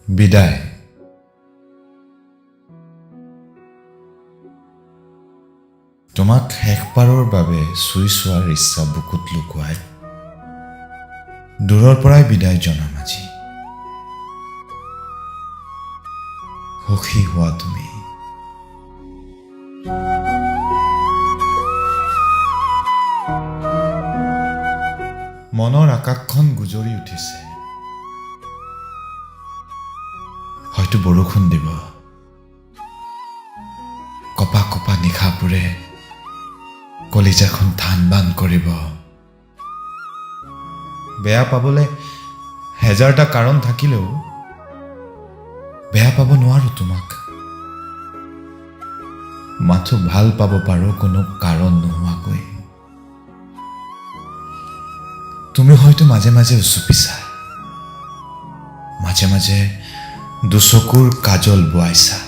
বিদায়। তোমাক শেষবাৰৰ বাবে চুই চোৱাৰ ইচ্ছা বুকুত লুকুৱাই দূৰৰ পৰাই বিদায় জনাম আজি। সুখী হোৱা তুমি। মনৰ আকাশখন গুজৰি উঠিছে, হয়তো বৰষুণ দিব। কপা কপা নিশাবোৰে কলিজাখন ধান বান কৰিব। বেয়া পাবলৈ হেজাৰটা কাৰণ থাকিলেও বেয়া পাব নোৱাৰো তোমাক। মাথো ভাল পাব পাৰো কোনো কাৰণ নোহোৱাকৈ। তুমি হয়তো মাজে মাজে উচুপিছা, মাজে মাজে দুচকুৰ কাজল বোৱাইছা,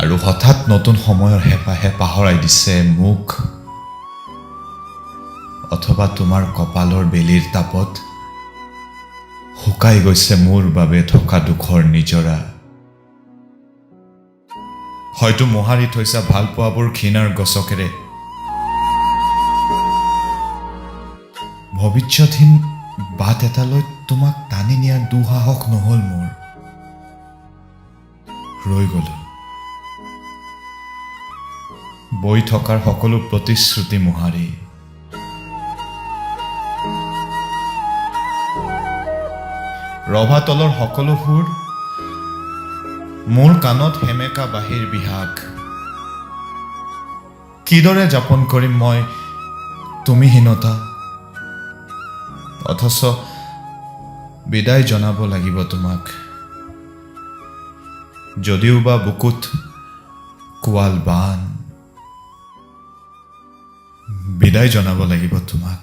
আৰু হঠাৎ নতুন সময়ৰ হেঁপাহে পাহৰাই দিছে মোক। অথবা তোমাৰ কপালৰ বেলিৰ তাপত শুকাই গৈছে মোৰ বাবে থকা দুখৰ নিজৰা। হয়তো মোহাৰি থৈছা ভালপোৱাবোৰ ঘৃণাৰ গছকেৰে। ভৱিষ্যতহীন বাট এটালৈ তোমাক টানি নিয়াৰ দুঃসাহস নহ'ল মোৰ। ৰৈ গ'লো বৈ থকাৰ সকলো প্ৰতিশ্ৰুতি মোহাৰি। ৰভাতলৰ সকলো সুৰ মোৰ কাণত সেমেকা বাঁহীৰ বিহাগ। কিদৰে যাপন কৰিম মই তুমিহীনতা, অথচ বিদায় জনাব লাগিব তোমাক। যদিওবা বুকুত কোৱাল বান, বিদায় জনাব লাগিব তোমাক।